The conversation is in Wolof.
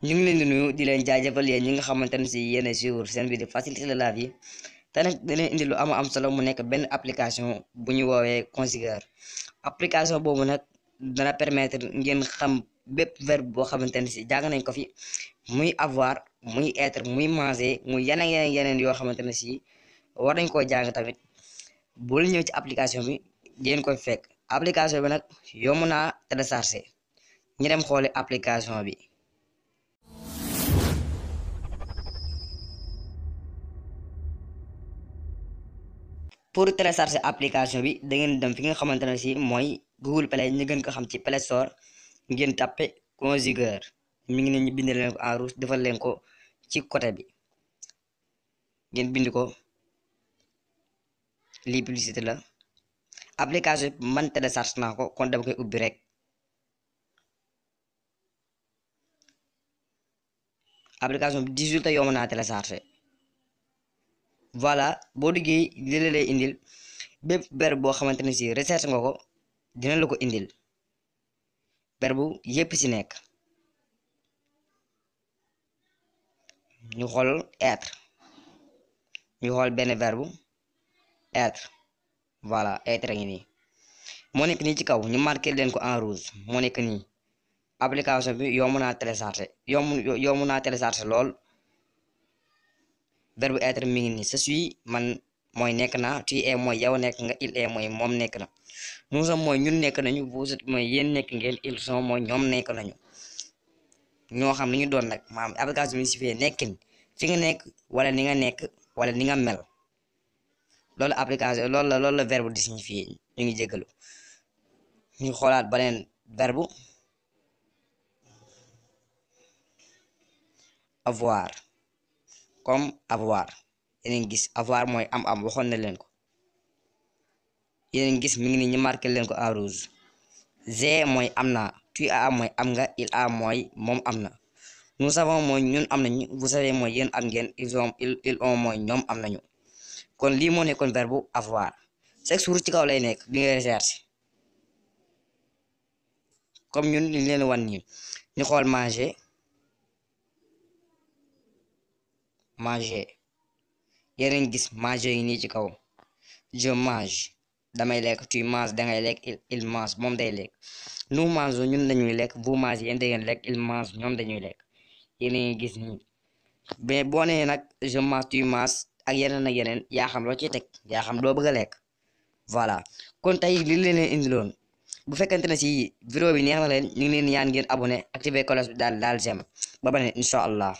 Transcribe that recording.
ñu ngi leen di nuyu di leen jaajëfal yéen ñi nga xamante ne si yéen a suivre seen vidéo faciliter la vie te nag da leen indi lu am solo mu nekk benn application bu ñu woowee conjugaire application boobu nag dana permettre ngeen xam bépp verbe boo xamante ne si jàng nañ ko fi muy avoir muy être muy manger muy yeneen yoo xamante ne si war nañ koo jàng tamit bul ñëw ci application bi ngeen koy fekk application bi nag yomb naa télécharger ñu dem xooli application bi. pour télécharger application bi da ngeen dem fi nga xamante ne si mooy Google Play ñu gën ko xam ci Play Store ngeen tàppe conjugaire mi ngi ne ñu bind leen ko en rouge defal leen ko ci côté bi ngeen bind ko lii publicité la application bi man télécharge naa ko kon dama koy ubbi rek application bi 18 te yomb naa télécharger. voilà boo duggee li la lay indil bépp verbe boo xamante ne si recherche nga ko dina la ko indil verbe yépp ci nekk ñu xool être ñu xool benn verbe être voilà être ngi nii moo nekk nii ci kaw ñu marqué leen ko en rouge moo nekk nii application bi yomb naa télécharger yomb naa télécharger lool. verbe être mi ngi nii je suis man mooy nekk na tu es mooy yow nekk nga il est mooy moom nekk na nous sommes mooy ñun nekk nañu vous êtes mooy yéen nekk ngeen ils sont mooy ñoom nekk nañu ñoo xam ni ñu doon nag maam application bi si fee nekkin fi nga nekk wala ni nga nekk wala ni nga mel loolu application loolu la verbe di signifier ñu ngi jégalu ñu xoolaat beneen verbe avoir comme avoir yeneen gis avoir mooy am waxoon na leen ko yeneen gis mi ngi ni ñu marqué leen ko en rouge j'ai mooy am naa tu as mooy am nga il a mooy moom am na nous savons mooy ñun am nañu vous savez mooy yéen am ngeen ils ont mooy ñoom am nañu kon lii moo nekkoon verbe avoir chaque jour ci kaw lay nekk bi nga recherche comme ñun li leen wan nii ñu xool manger yeneen gis manger yi nii ci kaw je mange damay lekk tu manges dangay lekk il mange moom day lekk nous mangeons ñun dañuy lekk vous mangez yéen da ngeen lekk il mange ñoom dañuy lekk yeneen gis nii mais boo nee nag je mange tu manges ak yeneen yaa xam loo ciy teg yaa xam loo bëgg a lekk voilà kon tey li leen indiloon bu fekkente ne si vidéo bi neex na leen ñu ngi leen ñaan ngeen abonné activer cloche bi daal j'aime ba beneen incha allah.